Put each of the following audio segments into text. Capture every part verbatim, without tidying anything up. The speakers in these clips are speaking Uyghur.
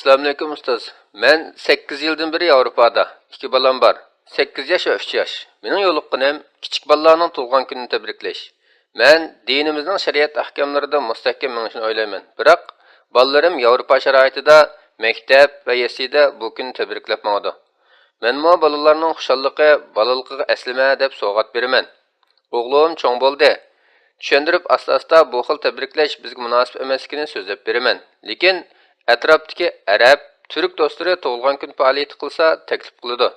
ئەسسالامۇئەلەيكۇم ئۇستاز. مەن سەككىز يىلدىن بېرى ياۋروپادا. ئىككى بالام بار. سەككىز ياش ۋە ئۈچ ياش. مېنىڭ يولۇققىنىم كىچىك بالىلارنىڭ تۇغۇلغان كۈنىنى تەبرىكلەش. مەن دىنىمىزنىڭ شەرىئەت ئەھكاملىرىدا مۇستەھكەم مېڭىشىنى ئويلايمەن. بىراق، بالىلىرىم ياۋروپا شارائىتىدا، مەكتەپ ۋە يەسلىدە بۇ كۈننى تەبرىكلەپ ماڭىدۇ. مەنمۇ بالىلارنىڭ خۇشاللىقى، بالىلىقىغا ئەسلىمە دەپ سوۋغات بېرىمەن. ئوغلۇم چوڭ بولدى. چۈشەندۈرۈپ ئاستا-ئاستا بۇ خىل تەبرىكلەش بىزگە مۇناسىپ ئەمەسلىكىنى سۆزلەپ بېرىمەن. لېكىن ئەتراپتىكى ئەرەب، تۈرك دوستلىرى تۇغۇلغان كۈن پائالىيىتى قىلسا تەكلىپ قىلىدۇ.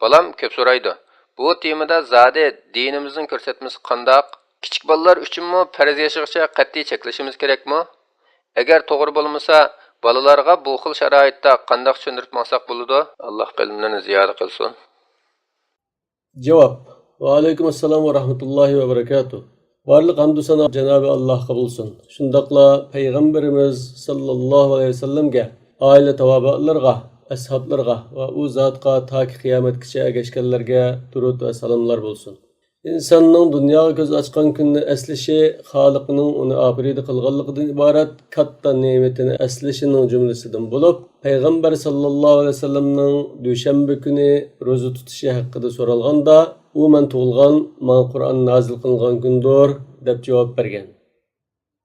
بالام كۆپ سورايدۇ. بۇ تېمىدا زادى دىنىمىزنىڭ كۆرسەتمىسى قانداق؟ كىچىك بالىلار ئۈچۈنمۇ پەرز ياشىغىچە قەتئىي چەكلىشىمىز كېرەكمۇ؟ ئەگەر توغرا بولمىسا، بالىلارغا بۇ خىل شارائىتتا قانداق چۈشەندۈرۈپ ماڭساق بولىدۇ؟ ئاللاھ بىلىملىرىنى زىيادە قىلسۇن. جاۋاب. ۋەئەلەيكۇم ئەسسالام ۋە رەھمەتۇللاھى ۋە بەرەكاتۇھ. بارلىق ھەمدۇ سانا جانابى ئاللاھقا بولسۇن. شۇنداقلا پەيغەمبىرىمىز ساللاللاھۇ ئەلەيھى ۋەسەللەمگە، ئائىلە تاۋابىئلىرىغا، ئەسھابلىرىغا ۋە ئۇ زاتقا تاكى قىيامەتكىچە ئەگەشكەنلەرگە دۇرۇت ۋە سالاملار بولسۇن. ئىنساننىڭ دۇنياغا كۆز ئاچقان كۈنىنى ئەسلىشى خالىقنىڭ ئۇنى ئاپىرىدە قىلغانلىقىدىن ئىبارەت كاتتا نېمىتىنى ئەسلىشىنىڭ جۈملىسىدىن بولۇپ، پەيغەمبەر ساللاللاھۇ ئەلەيھى ۋەسەللەمنىڭ دۈشەنبە كۈنى روزا تۇتۇشى ھەققىدە سورالغاندا، ئۇ مەن تۇغۇلغان، ماڭا قۇرئان نازىل قىلىنغان كۈندۇر، دەپ جاۋاب بەرگەن.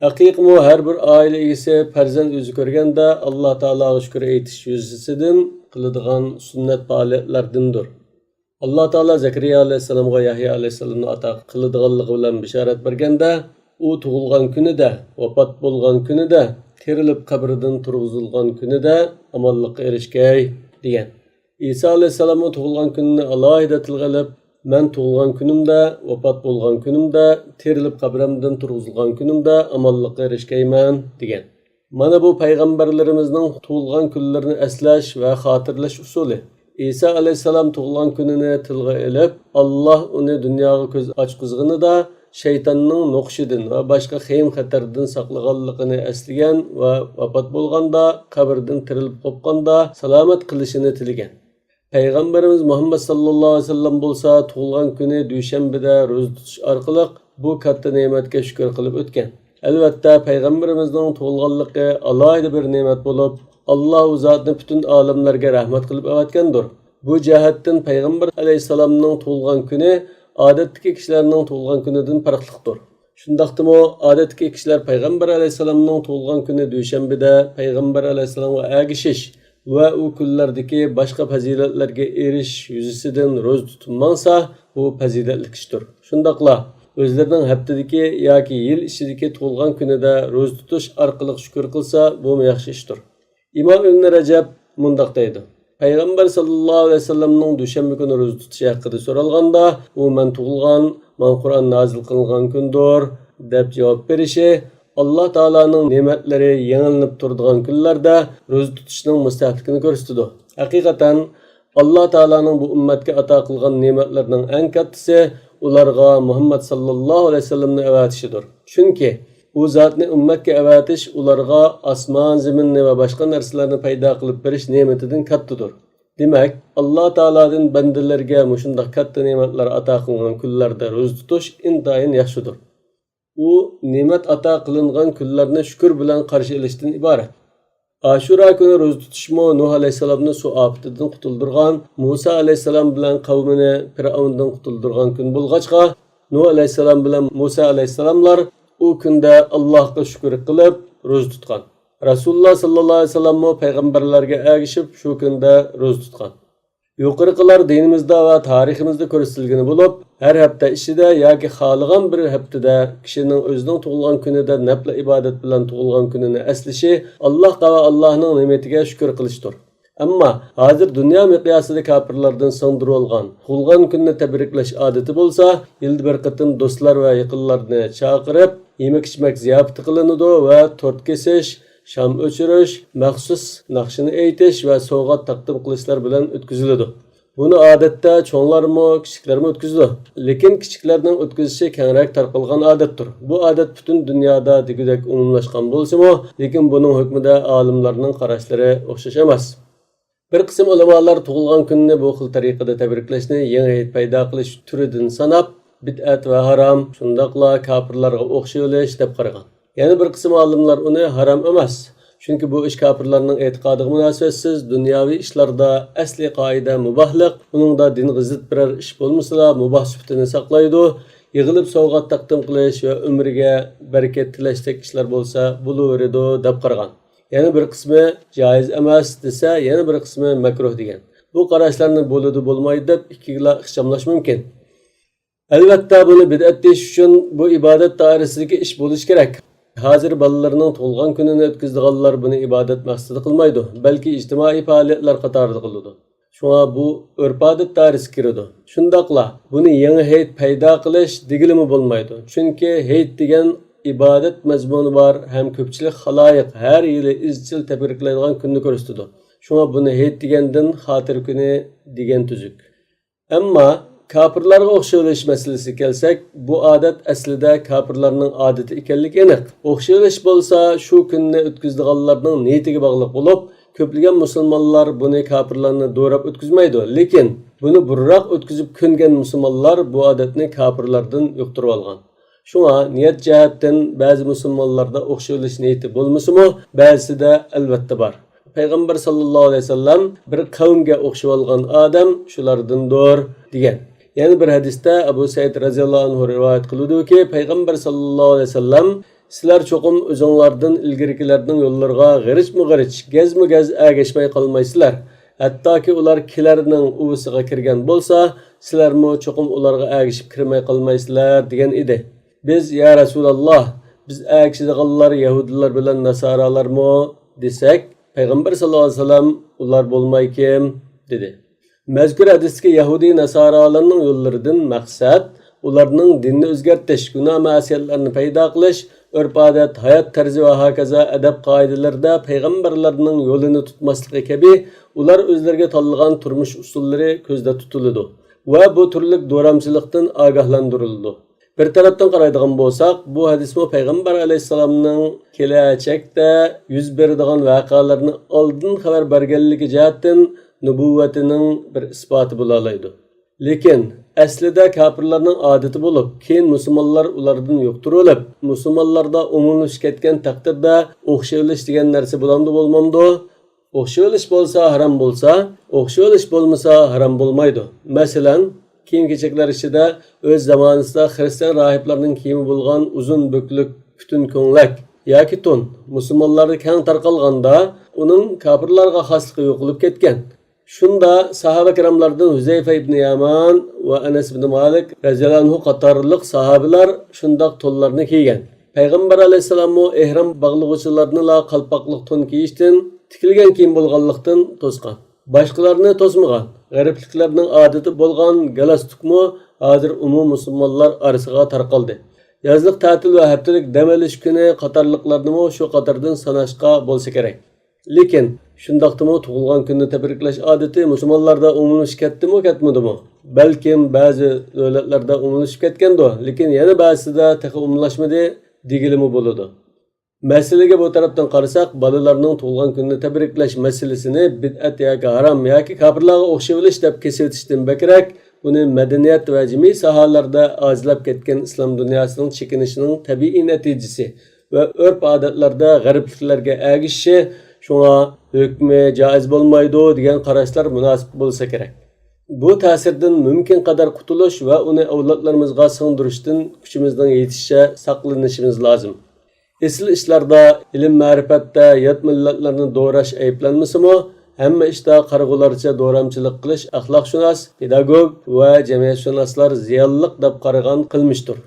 ھەقىقىمۇ ھەر بىر ئائىلە ئىگىسى پەرزەنت يۈزى كۆرگەندە ئاللا تائالاغا شۈكۈر ئېيتىش يۈزىسىدىن قىلىدىغان سۈننەت پائالىيەتلەردىندۇر. ئاللا تائالا زەكەرىيا ئەلەيھىسسالامغا يەھيا ئەلەيھىسسالامنى ئاتا قىلىدىغانلىقى بىلەن بېشارەت بەرگەندە، ئۇ تۇغۇلغان كۈنىدە، ۋاپات بولغان كۈنىدە، تىرىلىپ قەبرىدىن تۇرغۇزۇلغان كۈنىدە ئامانلىققا ئېرىشكەي، دېگەن. ئىسا ئەلەيھىسسالاممۇ تۇغۇلغان كۈنىنى ئالاھىدە تىلغا ئېلىپ، مەن تۇغۇلغان كۈنۈمدە، ۋاپات بولغان كۈنۈمدە، تىرىلىپ قەبرەمدىن تۇرغۇزۇلغان كۈنۈمدە ئامانلىققا ئېرىشكەيمەن، دېگەن. مانا بۇ پەيغەمبەرلىرىمىزنىڭ تۇغۇلغان كۈنلىرىنى ئەسلەش ۋە خاتىرىلەش ئۇسۇلى. ئىسا ئەلەيھىسسالام تۇغۇلغان كۈنىنى تىلغا ئېلىپ، ئاللا ئۇنى دۇنياغا كۆز ئاچقۇزغىنىدا شەيتاننىڭ نوقۇشىدىن ۋە باشقا خېيىم-خەتەردىن ساقلىغانلىقىنى ئەسلىگەن ۋە ۋاپات بولغاندا، قەبرىدىن تىرىلىپ قوپقاندا سالامەت قىلىشىنى تىلىگەن. پەيغەمبىرىمىز مۇھەممەد ساللاللاھۇ ئەلەيھى ۋەسەللەم بولسا تۇغۇلغان كۈنى دۈشەنبىدە روزا تۇتۇش ئارقىلىق بۇ كاتتا نېمەتكە شۈكۈر قىلىپ ئۆتكەن. ئەلۋەتتە، پەيغەمبىرىمىزنىڭ تۇغۇلغانلىقى ئالاھىدە بىر نېمەت بولۇپ، ئاللا ئۇ زاتنى پۈتۈن ئالەملەرگە رەھمەت قىلىپ ئەۋەتكەندۇر. بۇ جەھەتتىن پەيغەمبەر ئەلەيھىسسالامنىڭ تۇغۇلغان كۈنى ئادەتتىكى كىشىلەرنىڭ تۇغۇلغان كۈنىدىن پەرقلىقتۇر. شۇنداقتىمۇ، ئادەتتىكى كىشىلەر پەيغەمبەر ئەلەيھىسسالامنىڭ تۇغۇلغان كۈنى دۈشەنبىدە پەيغەمبەر ئەلەيھىسسالامغا ئەگىشىش ۋە ئۇ كۈنلەردىكى باشقا پەزىلەتلەرگە ئېرىشىش يۈزىسىدىن روزا تۇتۇپ ماڭسا، بۇ پەزىلەتلىك ئىشتۇر. شۇنداقلا ئۆزلىرىنىڭ ھەپتىدىكى ياكى يىل ئىچىدىكى تۇغۇلغان كۈنىدە روزا تۇتۇش ئارقىلىق شۈكۈر قىلسا، بۇمۇ ياخشى ئىشتۇر. ئىمام ئىبن رەجەب مۇنداق دەيدۇ: پەيغەمبەر ساللاللاھۇ ئەلەيھى ۋەسەللەمنىڭ دۈشەنبە كۈنى روزا تۇتۇشى ھەققىدە سورالغاندا، ئۇ مەن تۇغۇلغان، ماڭا قۇرئان نازىل قىلىنغان كۈندۇر، دەپ جاۋاب بېرىشى ئاللا تائالانىڭ نېمەتلىرى يېڭىلىنىپ تۇرىدىغان كۈنلەردە روزا تۇتۇشنىڭ مۇستەھەپلىكىنى كۆرسىتىدۇ. ھەقىقەتەن، ئاللا تائالانىڭ بۇ ئۈممەتكە ئاتا قىلغان نېمەتلىرىنىڭ ئەڭ كاتتىسى ئۇلارغا مۇھەممەد ساللاللاھۇ ئەلەيھى ۋەسەللەمنى ئەۋەتىشىدۇر. چۈنكى ئۇ زاتنى ئۈممەتكە ئەۋەتىش ئۇلارغا ئاسمان زېمىننى ۋە باشقا نەرسىلەرنى پەيدا قىلىپ بېرىش نېمىتىدىن كاتتىدۇر. دېمەك، ئاللا تائالادىن بەندىلىرىگە مۇشۇنداق كاتتا نېمەتلەر ئاتا قىلغان كۈنلەردە روزا تۇتۇش ئىنتايىن ياخشىدۇر. ئۇ نېمەت ئاتا قىلىنغان كۈنلەرنى شۈكۈر بىلەن قارشى ئېلىشتىن ئىبارەت. ئاشۇرا كۈنى روزا تۇتۇشمۇ نۇھ ئەلەيھىسسالامنى سۇ ئاپىتىدىن قۇتۇلدۇرغان، مۇسا ئەلەيھىسسالام بىلەن قەۋمىنى پىرئەۋندىن قۇتۇلدۇرغان كۈن بولغاچقا، نۇھ ئەلەيھىسسالام بىلەن مۇسا ئەلەيھىسسالاملار ئۇ كۈندە ئاللاھقا شۈكۈر قىلىپ روزا تۇتقان. رەسۇلۇللا ساللاللاھۇ ئەلەيھى ۋەسەللەممۇ پەيغەمبەرلەرگە ئەگىشىپ شۇ كۈندە روزا تۇتقان. يۇقىرىقىلار دىنىمىزدا ۋە تارىخىمىزدا كۆرسىتىلگىنى بولۇپ، ھەر ھەپتە ئىچىدە ياكى خالىغان بىر ھەپتىدە كىشىنىڭ ئۆزىنىڭ تۇغۇلغان كۈنىدە نەپلە ئىبادەت بىلەن تۇغۇلغان كۈنىنى ئەسلىشى ئاللاھقا ۋە ئاللاھنىڭ نېمىتىگە شۈكۈر قىلىشتۇر. ئەمما ھازىر دۇنيا مىقياسىدا كاپىرلاردىن سىڭدۈرۈۋالغان، تۇغۇلغان كۈننى تەبرىكلەش ئادىتى بولسا، يىلدا بىر قېتىم دوستلار ۋە يېقىنلارنى چاقىرىپ، يېمەك-ئىچمەك زىياپىتى قىلىنىدۇ ۋە تورت كېسىش، شام ئۆچۈرۈش، مەخسۇس ناخشىنى ئېيتىش ۋە سوۋغات تەقدىم قىلىشلار بىلەن ئۆتكۈزۈلىدۇ. بۇنى ئادەتتە چوڭلارمۇ، كىچىكلەرمۇ ئۆتكۈزىدۇ. لېكىن كىچىكلەرنىڭ ئۆتكۈزۈشى كەڭرەك تارقالغان ئادەتتۇر. بۇ ئادەت پۈتۈن دۇنيادا دېگۈدەك ئومۇملاشقان بولسىمۇ، لېكىن بۇنىڭ ھۆكمىدە ئالىملارنىڭ قاراشلىرى ئوخشاش ئەمەس. بىر قىسىم ئۆلىمالار تۇغۇلغان كۈنىنى بۇ خىل تەرىقىدە تەبرىكلەشنى يېڭى ھېيت پەيدا قىلىش تۈرىدىن ساناپ، بىدئەت ۋە ھارام، شۇنداقلا كاپىرلارغا ئوخشىۋېلىش دەپ قارىغان. يەنە بىر قىسىم ئالىملار ئۇنى ھارام ئەمەس، چۈنكى بۇ ئىش كاپىرلارنىڭ ئېتىقادىغا مۇناسىۋەتسىز، دۇنياۋى ئىشلاردا ئەسلى قائىدە مۇباھلىق، ئۇنىڭدا دىنغا زىت بىرەر ئىش بولمىسىلا، مۇباھ سۈپىتىنى ساقلايدۇ. يىغىلىپ سوۋغات تەقدىم قىلىش ۋە ئۆمرىگە بەرىكەت تىلەشتەك ئىشلار بولسا بولۇۋېرىدۇ، دەپ قارىغان. يەنە بىر قىسمى جائىز ئەمەس دېسە، يەنە بىر قىسمى مەكرۇھ دېگەن. بۇ قاراشلارنى بولىدۇ، بولمايدۇ دەپ ئىككىگىلا ئىخچاملاش مۇمكىن. ئەلۋەتتە، بۇنى بىدئەت دېيىش ئۈچۈن بۇ ئىبادەت دائىرىسىدىكى ئىش بولۇشى كېرەك. ھازىر بالىلىرىنىڭ تۇغۇلغان كۈنىنى ئۆتكۈزىدىغانلار بۇنى ئىبادەت مەقسىتىدە قىلمايدۇ، بەلكى ئىجتىمائىي پائالىيەتلەر قاتارىدا قىلىدۇ. شۇڭا بۇ ئۆرپ-ئادەت دائىرىسىگە كىرىدۇ. شۇنداقلا بۇنى يېڭى ھېيت پەيدا قىلىش دېگىلىمۇ بولمايدۇ. چۈنكى ھېيت دېگەن ئىبادەت مەزمۇنى بار ھەم كۆپچىلىك خالايىق ھەر يىلى ئىزچىل تەبرىكلەيدىغان كۈننى كۆرسىتىدۇ. شۇڭا بۇنى ھېيت دېگەندىن خاتىرە كۈنى دېگەن تۈزۈك. ئەمما كاپىرلارغا ئوخشىۋېلىش مەسىلىسىگە كەلسەك، بۇ ئادەت ئەسلىدە كاپىرلارنىڭ ئادىتى ئىكەنلىكى ئېنىق. ئوخشىۋېلىش بولسا شۇ كۈننى ئۆتكۈزىدىغانلارنىڭ نىيىتىگە باغلىق بولۇپ، كۆپلىگەن مۇسۇلمانلار بۇنى كاپىرلارنى دوراپ ئۆتكۈزمەيدۇ. لېكىن بۇنى بۇرۇنراق ئۆتكۈزۈپ كۆنگەن مۇسۇلمانلار بۇ ئادەتنى كاپىرلاردىن يۇقتۇرۇۋالغان. شۇڭا نىيەت جەھەتتىن بەزى مۇسۇلمانلاردا ئوخشىۋېلىش نىيىتى بولمىسىمۇ، بەزىسىدە ئەلۋەتتە بار. پەيغەمبەر ساللاللاھۇ ئەلەيھى ۋەسەللەم بىر قەۋمگە ئوخشىۋالغان ئادەم شۇلاردىندۇر، دېگەن. يەنە بىر ھەدىستە ئەبۇ سەئىد رەزىياللاھۇ ئەنھۇ رىۋايەت قىلىدۇكى، پەيغەمبەر ساللاللاھۇ ئەلەيھى ۋەسەللەم، سىلەر چوقۇم ئۆزۈڭلاردىن ئىلگىرىكىلەرنىڭ يوللىرىغا غىرىچمۇ غىرىچ، گەزمۇ گەز ئەگەشمەي قالمايسىلەر. ھەتتاكى ئۇلار كىلەرنىڭ ئۇۋىسىغا كىرگەن بولسا، سىلەرمۇ چوقۇم ئۇلارغا ئەگىشىپ كىرمەي قالمايسىلەر، دېگەن ئىدى. بىز، يا رەسۇلاللا، بىز ئەگىشىدىغانلار يەھۇدىيلار بىلەن ناسارالارمۇ؟ دېسەك، پەيغەمبەر ساللاللاھۇ ئەلەيھى ۋەسەللەم، ئۇلار بولماي كىم؟ دېدى. مەزكۇر ھەدىستىكى يەھۇدىي ناسارالارنىڭ يوللىرىدىن مەقسەت، ئۇلارنىڭ دىننى ئۆزگەرتىش، گۇناھ مەسىيەتلەرنى پەيدا قىلىش، ئۆرپ-ئادەت، ھايات تەرزى ۋە ھاكازا ئەدەپ قائىدىلىرىدە پەيغەمبەرلەرنىڭ يولىنى تۇتماسلىقى كەبى، ئۇلار ئۆزلىرىگە تاللىغان تۇرمۇش ئۇسۇللىرى كۆزدە تۇتۇلىدۇ ۋە بۇ تۈرلۈك دورامچىلىقتىن ئاگاھلاندۇرۇلىدۇ. بىر تەرەپتىن قارايدىغان بولساق، بۇ ھەدىسمۇ پەيغەمبەر ئەلەيھىسسالامنىڭ كېلەچەكتە يۈز بېرىدىغان ۋەقەلەرنى ئالدىن خەۋەر بەرگەنلىكى جەھەتتىن نۇبۇۋۋىتىنىڭ بىر ئىسپاتى بولالايدۇ. لېكىن ئەسلىدە كاپىرلارنىڭ ئادىتى بولۇپ، كېيىن مۇسۇلمانلار ئۇلاردىن يۇقتۇرۇۋېلىپ، مۇسۇلمانلاردا ئومۇملىشىپ كەتكەن تەقدىردە ئوخشىۋېلىش دېگەن نەرسە بولامدۇ، بولمامدۇ؟ ئوخشىۋېلىش بولسا ھارام بولسا، ئوخشىۋېلىش بولمىسا ھارام بولمايدۇ. مەسىلەن، كىيىم-كېچەكلەر ئىچىدە ئۆز زامانىسىدا خىرىستىيان راھىبلارنىڭ كىيىمى بولغان ئۇزۇن بۆكلۈك پۈتۈن كۆڭلەك ياكى تون مۇسۇلمانلاردا كەڭ تارقالغاندا، ئۇنىڭ كاپىرلارغا خاسلىقى يوقىلىپ كەتكەن. شۇندا ساھابە كىراملاردىن ھۈزەيفە ئىبنى يامان ۋە ئەنەس ئىبنى مالىك رەزىياللاھۇ ئەنھۇ قاتارلىق ساھابىلار شۇنداق تونلارنى كىيگەن. پەيغەمبەر ئەلەيھىسسالاممۇ ئېھرام باغلىغۇچىلارنىلا قالپاقلىق تون كىيىشتىن، تىكىلگەن كىيىم بولغانلىقتىن توسقان. باشقىلارنى توسمىغان. غەربلىكلەرنىڭ ئادىتى بولغان گالستۇكمۇ ھازىر ئومۇمىي مۇسۇلمانلار ئارىسىغا تارقالدى. يازلىق تەتىل ۋە ھەپتىلىك دەم ئېلىش كۈنى قاتارلىقلارنىمۇ شۇ قاتاردىن ساناشقا بولسا كېرەك. لېكىن شۇنداقتىمۇ تۇغۇلغان كۈننى تەبرىكلەش ئادىتى مۇسۇلمانلاردا ئومۇملىشىپ كەتتىمۇ، كەتمىدىمۇ؟ بەلكىم بەزى دۆلەتلەردە ئومۇملىشىپ كەتكەندۇ، لېكىن يەنە بەزىسىدە تېخى ئومۇملاشمىدى دېگىلىمۇ بولىدۇ. مەسىلىگە بۇ تەرەپتىن قارىساق، بالىلارنىڭ تۇغۇلغان كۈنىنى تەبرىكلەش مەسىلىسىنى بىدئەت ياكى ھارام ياكى كاپىرلارغا ئوخشىۋېلىش دەپ كېسىۋېتىشتىن بەكرەك، ئۇنى مەدەنىيەت ۋە جىمىي ساھەلەردە ئاجىزلاپ كەتكەن ئىسلام دۇنياسىنىڭ چېكىنىشىنىڭ تەبىئىي نەتىجىسى ۋە ئۆرپ-ئادەتلەردە غەربلىكلەرگە ئەگىشىشى، شۇڭا ھۆكمى جائىز بولمايدۇ دېگەن قاراشلار مۇناسىپ بولسا كېرەك. بۇ تەسىردىن مۇمكىن قەدەر قۇتۇلۇش ۋە ئۇنى ئەۋلادلىرىمىزغا سىڭدۈرۈشتىن كۈچىمىزنىڭ يېتىشىچە ساقلىنىشىمىز لازىم. ئېسىل ئىشلاردا، ئىلىم-مەرىپەتتە يات مىللەتلەرنى دوراش ئەيىبلەنمىسىمۇ، ھەممە ئىشتا قارىغۇلارچە دورامچىلىق قىلىش ئەخلاقشۇناس، پېداگوگ ۋە جەمئىيەتشۇناسلار زىيانلىق دەپ قارىغان قىلمىشتۇر.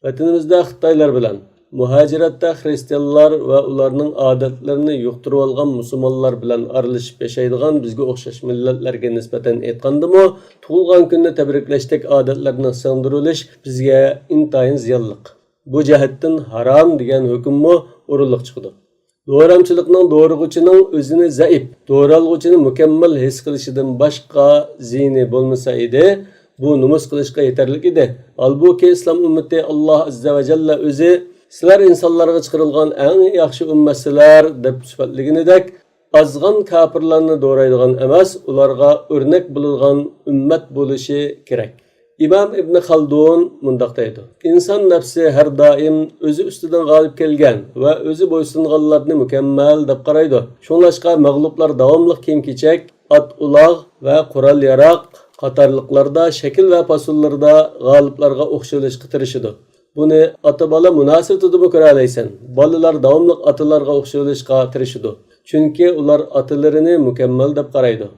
ۋەتىنىمىزدە خىتايلار بىلەن، مۇھاجىرەتتە خىرىستىيانلار ۋە ئۇلارنىڭ ئادەتلىرىنى يۇقتۇرۇۋالغان مۇسۇلمانلار بىلەن ئارىلىشىپ ياشايدىغان بىزگە ئوخشاش مىللەتلەرگە نىسبەتەن ئېيتقاندىمۇ، تۇغۇلغان كۈننى تەبرىكلەشتەك ئادەتلەرنىڭ سىڭدۈرۈلۈش بىزگە ئىنتايىن زىيانلىق. بۇ جەھەتتىن ھارام دېگەن ھۆكۈممۇ ئورۇنلۇق چىقىدۇ. دورامچىلىقنىڭ دورىغۇچىنىڭ ئۆزىنى زەئىپ، دورالغۇچىنى مۇكەممەل ھېس قىلىشىدىن باشقا زىيىنى بولمىسا ئىدى، بۇ نومۇس قىلىشقا يېتەرلىك ئىدى. ھالبۇكى، ئىسلام ئۈممىتى ئاللاھ ئەززە ۋە جەللە ئۆزى، سىلەر ئىنسانلارغا چىقىرىلغان ئەڭ ياخشى ئۈممەتسىلەر، دەپ سۈپەتلىگىنىدەك، ئازغان كاپىرلارنى دورايدىغان ئەمەس، ئۇلارغا ئۆرنەك بولىدىغان ئۈممەت بولۇشى كېرەك. ئىمام ئىبن خالدۇن مۇنداق دەيدۇ: ئىنسان نەپسى ھەر دائىم ئۆزى ئۈستىدىن غالىب كەلگەن ۋە ئۆزى بويسۇنغانلارنى مۇكەممەل دەپ قارايدۇ. شۇڭلاشقا مەغلۇپلار داۋاملىق كىيىم-كېچەك، ئات-ئۇلاغ ۋە قورال-ياراق قاتارلىقلاردا شەكىل ۋە پاسونلىرىدا غالىپلارغا ئوخشىۋېلىشقا تىرىشىدۇ. بۇنى ئاتا-بالا مۇناسىۋىتىدىمۇ كۆرەلەيسەن. بالىلار داۋاملىق ئاتىلارغا ئوخشىۋېلىشقا تىرىشىدۇ. چۈنكى ئۇلار ئاتىلىرىنى مۇكەممەل دەپ قارايدۇ.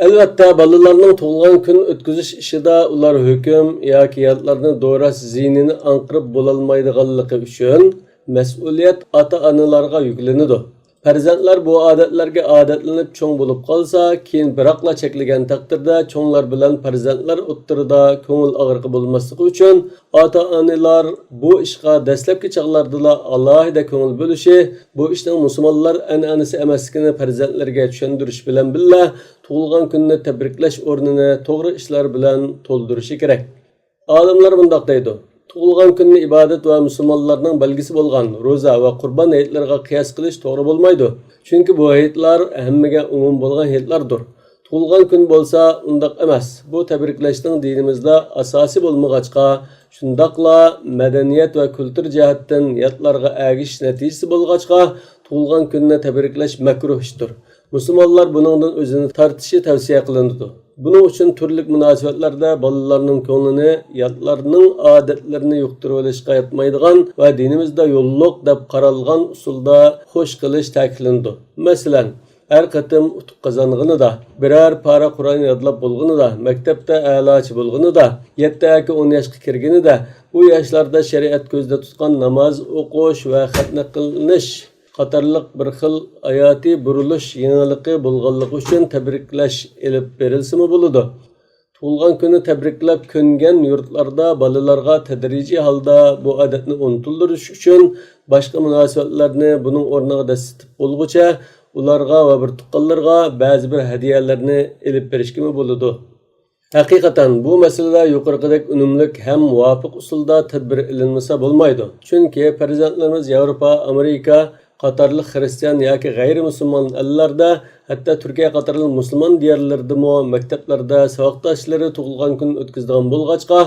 ئەلۋەتتە، بالىلارنىڭ تۇغۇلغان كۈن ئۆتكۈزۈش ئىشىدا ئۇلار ھۆكۈم ياكى ياتلارنى دوراش زىيىنىنى ئاڭقىرىپ بولالمايدىغانلىقى ئۈچۈن مەسئۇلىيەت ئاتا-ئانىلارغا يۈكلىنىدۇ. پەرزەنتلەر بۇ ئادەتلەرگە ئادەتلىنىپ چوڭ بولۇپ قالسا، كېيىن بىراقلا چەكلىگەن تەقدىردە چوڭلار بىلەن پەرزەنتلەر ئوتتۇرىدا كۆڭۈل ئاغرىقى بولماسلىقى ئۈچۈن، ئاتا-ئانىلار بۇ ئىشقا دەسلەپكى چاغلاردىلا ئالاھىدە كۆڭۈل بۆلۈشى، بۇ ئىشنىڭ مۇسۇلمانلار ئەنئەنىسى ئەمەسلىكىنى پەرزەنتلىرىگە چۈشەندۈرۈش بىلەن بىللە، تۇغۇلغان كۈننى تەبرىكلەش ئورنىنى توغرا ئىشلار بىلەن تولدۇرۇشى كېرەك. ئالىملار مۇنداق دەيدۇ: تۇغۇلغان كۈننى ئىبادەت ۋە مۇسۇلمانلارنىڭ بەلگىسى بولغان روزا ۋە قۇربان ھېيتلىرىغا قىياس قىلىش توغرا بولمايدۇ. چۈنكى بۇ ھېيتلار ھەممىگە ئومۇمىي بولغان ھېيتلاردۇر. تۇغۇلغان كۈن بولسا ئۇنداق ئەمەس. بۇ تەبرىكلەشنىڭ دىنىمىزدا ئاساسى بولمىغاچقا، شۇنداقلا مەدەنىيەت ۋە كۈلتۈر جەھەتتىن ياتلارغا ئەگىشىش نەتىجىسى بولغاچقا، تۇغۇلغان كۈننى تەبرىكلەش مەكرۇھ ئىشتۇر. مۇسۇلمانلار بۇنىڭدىن ئۆزىنى تارتىشى تەۋسىيە قىلىنىدۇ. بۇنىڭ ئۈچۈن تۈرلۈك مۇناسىۋەتلەردە بالىلارنىڭ كۆڭلىنى ياتلارنىڭ ئادەتلىرىنى يۇقتۇرۇۋېلىشقا ياتمايدىغان ۋە دىنىمىزدا يوللۇق دەپ قارالغان ئۇسۇلدا خوش قىلىش تەكىتلىنىدۇ. مەسىلەن، ھەر قېتىم ئۇتۇق قازانغىنىدا، بىرەر پارە قۇرئان يادلاپ بولغىنىدا، مەكتەپتە ئەلاچى بولغىنىدا، يەتتە ياكى ئون ياشقا كىرگىنىدە، بۇ ياشلاردا شەرىئەت كۆزدە تۇتقان ناماز ئوقۇش ۋە خەتنە قىلىنىش قاتارلىق بىر خىل ھاياتىي بۇرۇلۇش يېڭىلىقى بولغانلىقى ئۈچۈن تەبرىكلەش ئېلىپ بېرىلسىمۇ بولىدۇ. تۇغۇلغان كۈننى تەبرىكلەپ كۆنگەن يۇرتلاردا بالىلارغا تەدرىجىي ھالدا بۇ ئادەتنى ئۇنتۇلدۇرۇش ئۈچۈن باشقا مۇناسىۋەتلەرنى بۇنىڭ ئورنىغا دەسسىتىپ بولغۇچە ئۇلارغا ۋە بىر تۇغقانلىرىغا بەزى بىر ھەدىيەلەرنى ئېلىپ بېرىشكىمۇ بولىدۇ. ھەقىقەتەن، بۇ مەسىلىدە يۇقىرىقىدەك ئۈنۈملۈك ھەم مۇۋاپىق ئۇسۇلدا تەدبىر ئېلىنمىسا بولمايدۇ. چۈنكى پەرزەنتلىرىمىز ياۋروپا، ئامېرىكا قاتارلىق خىرىستىيان ياكى غەيرىي مۇسۇلمان ئەللەردە، ھەتتا تۈركىيە قاتارلىق مۇسۇلمان دىيارلىرىدىمۇ مەكتەپلەردە ساۋاقداشلىرى تۇغۇلغان كۈن ئۆتكۈزىدىغان بولغاچقا،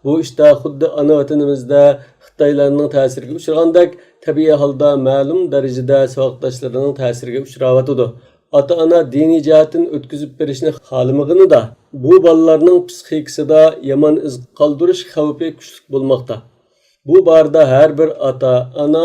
بۇ ئىشتا خۇددى ئانا ۋەتىنىمىزدە خىتايلارنىڭ تەسىرىگە ئۇچرىغاندەك، تەبىئىي ھالدا مەلۇم دەرىجىدە ساۋاقداشلىرىنىڭ تەسىرىگە ئۇچراۋاتىدۇ. ئاتا-ئانا دىنىي جەھەتتىن ئۆتكۈزۈپ بېرىشنى خالىمىغىنىدا، بۇ بالىلارنىڭ پسىخىكىسىدا يامان ئىز قالدۇرۇش خەۋپى كۈچلۈك بولماقتا. بۇ بارىدا ھەر بىر ئاتا-ئانا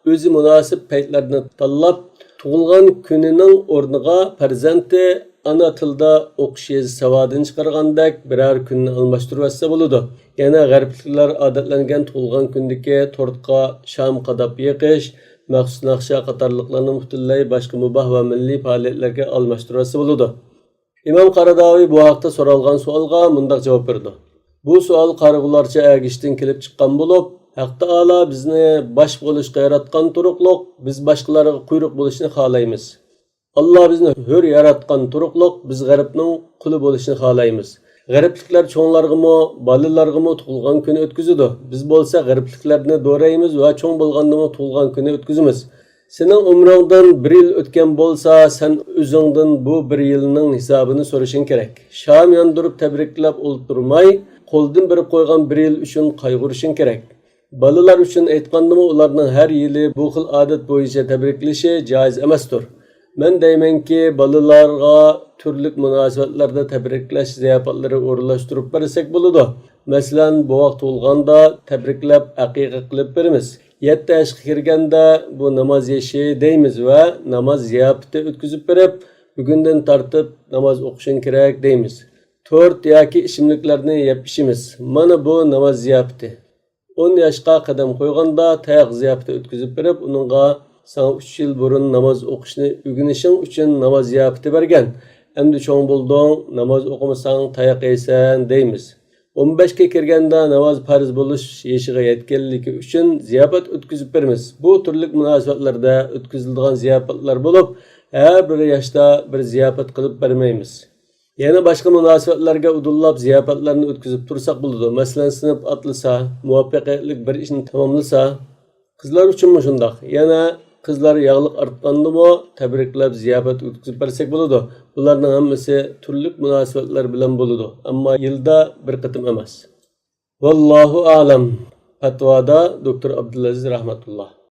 ئۆزى مۇناسىپ پەيتلەرنى تاللاپ، تۇغۇلغان كۈنىنىڭ ئورنىغا پەرزەنتى ئانا تىلدا ئوقۇش يېزىش ساۋادىنى چىقارغاندەك بىرەر كۈننى ئالماشتۇرۇۋەتسە بولىدۇ. يەنە غەربلىكلەر ئادەتلەنگەن تۇغۇلغان كۈندىكى تورتقا شام قاداپ يېقىش، مەخسۇس ناخشا قاتارلىقلارنى پۈتۈنلەي باشقا مۇباھ ۋە مىللىي پائالىيەتلەرگە ئالماشتۇرۇۋەتسە بولىدۇ. ئىمام قاراداۋى بۇ ھەقتە سورالغان سوئالغا مۇنداق جاۋاب بېرىدۇ: بۇ سوئال قارىغۇلارچە ئەگىشتىن كېلىپ چىققان بولۇپ، ھەق تائالا بىزنى باش بولۇشقا ياراتقان تۇرۇقلۇق، بىز باشقىلارغا قۇيرۇق بولۇشنى خالايمىز. ئاللا بىزنى ھۆر ياراتقان تۇرۇقلۇق، بىز غەربنىڭ قۇلى بولۇشنى خالايمىز. غەربلىكلەر چوڭلارغىمۇ، بالىلارغىمۇ تۇغۇلغان كۈنى ئۆتكۈزىدۇ. بىز بولسا غەربلىكلەرنى دورايمىز ۋە چوڭ بولغاندىمۇ تۇغۇلغان كۈنى ئۆتكۈزىمىز. سېنىڭ ئۆمرۈڭدىن بىر يىل ئۆتكەن بولسا، سەن ئۆزۈڭدىن بۇ بىر يىلنىڭ ھېسابىنى سورىشىڭ كېرەك. شام ياندۇرۇپ تەبرىكلەپ ئولتۇرماي، قولدىن بېرىپ قويغان بىر يىل ئۈچۈن قايغۇرۇشۇڭ كېرەك. بالىلار ئۈچۈن ئېيتقاندىمۇ، ئۇلارنىڭ ھەر يىلى بۇ خىل ئادەت بويىچە تەبرىكلىشى جائىز ئەمەستۇر. مەن دەيمەنكى، بالىلارغا تۈرلۈك مۇناسىۋەتلەردە تەبرىكلەش زىياپەتلىرى ئورۇنلاشتۇرۇپ بەرسەك بولىدۇ. مەسىلەن، بوۋاق تۇغۇلغاندا تەبرىكلەپ ئەقىقە قىلىپ بېرىمىز. يەتتە ياشقا كىرگەندە بۇ ناماز يېشى دەيمىز ۋە ناماز زىياپىتى ئۆتكۈزۈپ بېرىپ، بۈگۈندىن تارتىپ ناماز ئوقۇشۇڭ كېرەك دەيمىز. تورت ياكى ئىچىملىكلەرنى يەپ ئىچىمىز. مانا بۇ ناماز زىياپىتى. ئون ياشقا قەدەم قويغاندا تاياق زىياپىتى ئۆتكۈزۈپ بېرىپ، ئۇنىڭغا ساڭا ئۈچ يىل بۇرۇن ناماز ئوقۇشنى ئۆگىنىشىڭ ئۈچۈن ناماز زىياپىتى بەرگەن. ئەمدى چوڭ بولدۇڭ، ناماز ئوقۇمىساڭ تاياق يەيسەن دەيمىز. ئون بەشكە كىرگەندە ناماز پەرز بولۇش يېشىغا يەتكەنلىكى ئۈچۈن زىياپەت ئۆتكۈزۈپ بېرىمىز. بۇ تۈرلۈك مۇناسىۋەتلەردە ئۆتكۈزۈلىدىغان زىياپەتلەر بولۇپ، ھەر بىر ياشتا بىر زىياپەت قىلىپ بەرمەيمىز. يەنە باشقا مۇناسىۋەتلەرگە ئۇدۇللاپ زىياپەتلەرنى ئۆتكۈزۈپ تۇرساق بولىدۇ. مەسىلەن، سىنىپ ئاتلىسا، مۇۋەپپەقىيەتلىك بىر ئىشنى تاماملىسا، قىزلار ئۈچۈنمۇ شۇنداق. يەنە قىزلار ياغلىق ئارتقاندىمۇ تەبرىكلەپ زىياپەت ئۆتكۈزۈپ بەرسەك بولىدۇ. بۇلارنىڭ ھەممىسى تۈرلۈك مۇناسىۋەتلەر بىلەن بولىدۇ، ئەمما يىلدا بىر قېتىم ئەمەس. ۋاللاھۇ ئەلەم. پەتىۋادا دوكتور ئابدۇلئەزىز رەھمەتۇللا.